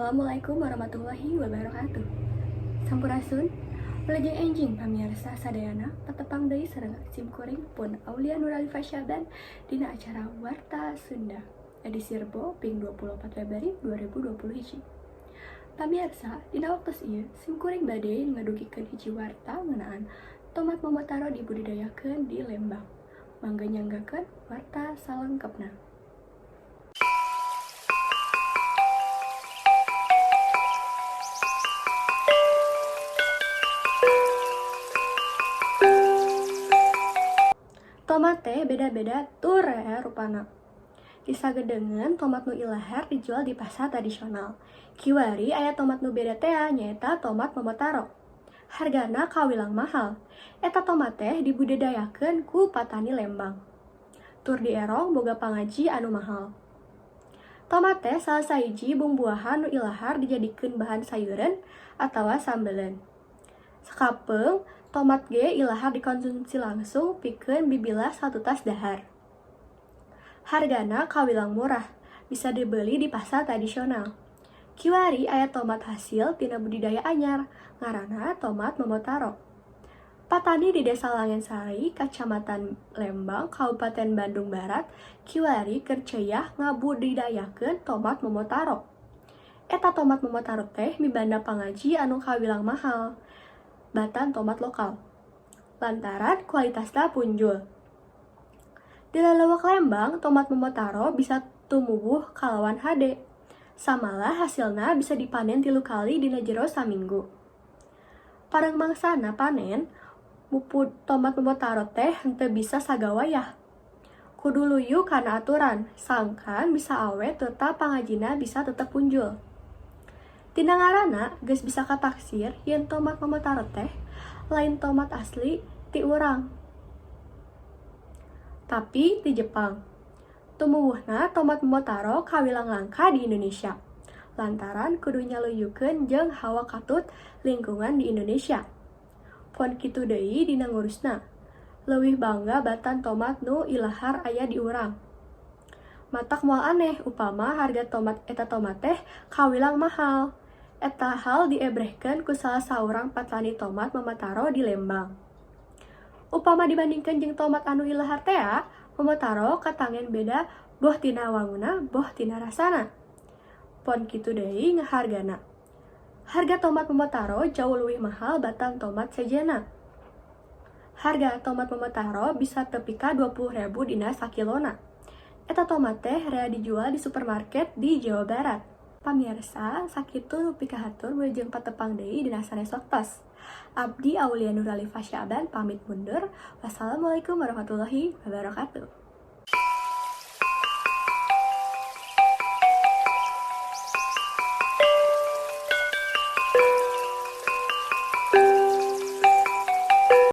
Assalamualaikum warahmatullahi wabarakatuh. Sampurasun. Wilujeng enjing, pamirsa sadayana, patepang deui sareng sim kuring pun Aulia Nuralifa Syaban dina acara Warta Sunda edisi Rebo ping 24 Februari 2020 hiji. Pamirsa, dina waktu ieu sim kuring bade ngadugikeun hiji warta ngeunaan tomat Momotaro dibudidayakeun di Lembang. Mangga nyanggakeun warta salengkepna. Tomat teh beda-beda tur ya rupana. Di sagedengeun tomat nu ilahar dijual di pasar tradisional. Kiwari aya tomat nu beda tea, nyaeta tomat Momotaro. Hargana kawilang mahal. Eta tomat teh dibudidayakeun ku patani Lembang. Tur dierong boga pangaji anu mahal. Tomat teh salah sahiji bumbuahan nu ilahar dijadikeun bahan sayureun atawa sambeleun. Sakapeung, tomat ge ilahar dikonsumsi langsung pikeun bibilah satutas dahar. Hargana kawilang murah, bisa dibeli di pasar tradisional. Kiwari aya tomat hasil tina budidaya anyar, ngaranna tomat Momotaro. Patani di Desa Langensari, Kacamatan Lembang, Kabupaten Bandung Barat, kiwari keur ceuyah ngabudidayakeun tomat Momotaro. Eta tomat Momotaro teh mibanda pangaji anu kawilang mahal batan tomat lokal, lantaran kualitasna punjul. Di lelewek Lembang, tomat Momotaro bisa tumuwuh kalawan hade. Samalah hasilna bisa dipanen 3 kali dina jero saminggu. Pareng mangsana panen, mupud tomat Momotaro teh henteu bisa sagawayah. Kudu luyu kana aturan, sangkan bisa awet turta pangajina bisa tetep punjul. Tina ngaranna geus bisa kataksir yen tomat Momotaro teh lain tomat asli ti urang, tapi ti Jepang. Tumuwuhna tomat Momotaro kawilang langka di Indonesia, lantaran kudu nyaluyukeun jeung hawa katut lingkungan di Indonesia. Pon kitu deui dina ngurusna, leuwih bangga batan tomat nu ilahar aya di urang. Matak moal aneh upama harga tomat eta tomat teh kawilang mahal. Eta hal diebrehkeun ku salah saurang patani tomat Momotaro di Lembang. Upama dibandingkeun jeung tomat anu ilahar tea, Momotaro katangen beda boh tina wanguna boh tina rasana. Pon kitu deui hargana. Harga tomat Momotaro jauh leuwih mahal batan tomat sejenna. Harga tomat Momotaro bisa tepi ka 20.000 dina sakilona. Eta tomat teh rea dijual di supermarket di Jawa Barat. Pamirsa, sakitu nu pikahatur, wilujeng patepang deui dina sanes waktos. Abdi Aulia Nuralifa Syaban pamit mundur. Wassalamualaikum warahmatullahi wabarakatuh.